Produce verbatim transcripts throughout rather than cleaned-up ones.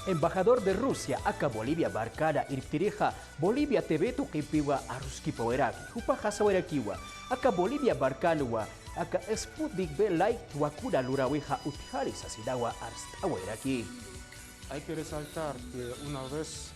Embajador de Rusia aka Bolivia markana irptirixa Bolivia T V tuqimpiwa aruskipawayaraki. Jupaxa sawayarakiwa, aka Bolivia markanwa aka Sputnik V Light wakuna luräwixa utjani sasinawa arst'awayaraki. Hay que resaltar que una vez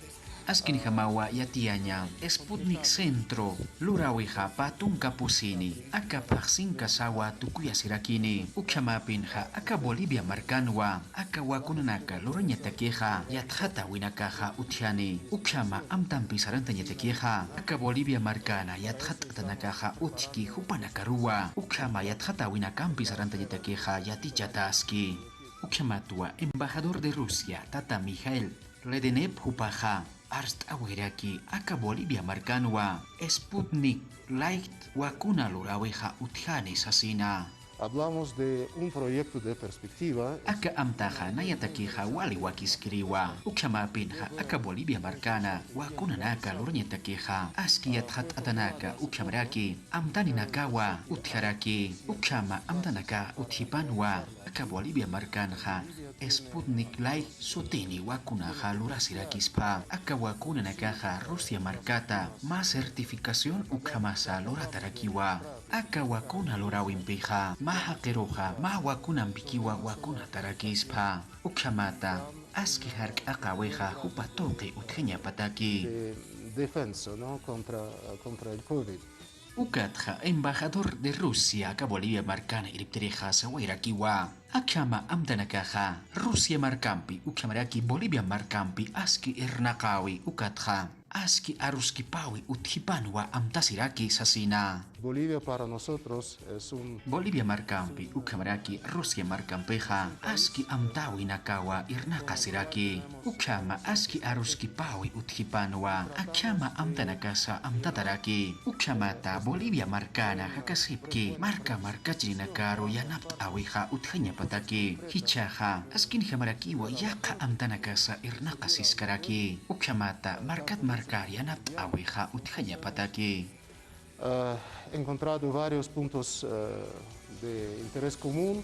Askinjamawa yatiyaña, Sputnik Centro luräwixa pä tunka pusini, aka phaxsinkasawa tukuyasirakini. Ukhamäpinxa aka Bolivia markanwa aka wakunanaka lurañatakixa yatxatäwinakaxa utjani. Ukhama amtampi sarantañatakixa aka Bolivia markana yatxatätanakaxa utjki jupanakaruwa. Ukhama yatxatäwinakampi sarantañatakixa yatichataski. Ukhamatwa embajador de Rusia tata Mijail Ledenev jupaxa arst'awayaraki aka Bolivia markanwa Sputnik Light wakuna luräwixa utjani sasina. Hablamos de un proyecto de perspectiva. Aka amtaxa nayatakixa wali wakiskiriwa. Ukhamäpinxa aka Bolivia markana wakunanaka lurañatakixa aski yatxatätanaka ukhamaraki amtaninakawa utjaraki. Ukhama amtanakax utjipanwa aka Bolivia markanxa Sputnik Light sutini wakunaxa lurasirakispa. Aka wakunanakaxa Rusia markata mä certificación ukhamasa luratarakiwa. Aka wakuna luräwimpixa mä jaqiruxa mä wakunampikiwa wakunatarakispa. Ukhamata aski jark'aqäwixa jupa tuqi utjañapataki. De defensa, ¿no? Contra, contra el COVID. Ukatxa embajador de Rusia aka Bolivia markana irptirixa sawayarakiwa, akhama amtanakaxa Rusia markampi ukhamaraki Bolivia markampi aski irnaqäwi ukatxa aski aruskipäwi utjipanwa amtasiraki sasina. Bolivia para nosotros es un Bolivia markampi ukhamaraki Rusia markampixa aski amtäwinakawa irnaqasiraki. Ukhama aski aruskipäwi utjipanwa akhama amtanakasa amtataraki. Ukhamata Bolivia markana jakasipki marka markachirinakaru yanapt'äwixa utjañapataki. Jichhaxa askinjamarakiwa yaqha amtanakasa irnaqasiskaraki. Ukhamata markat markar yanapt'äwixa utjañapataki. Ah, he encontrado varios puntos, eh, de interés común.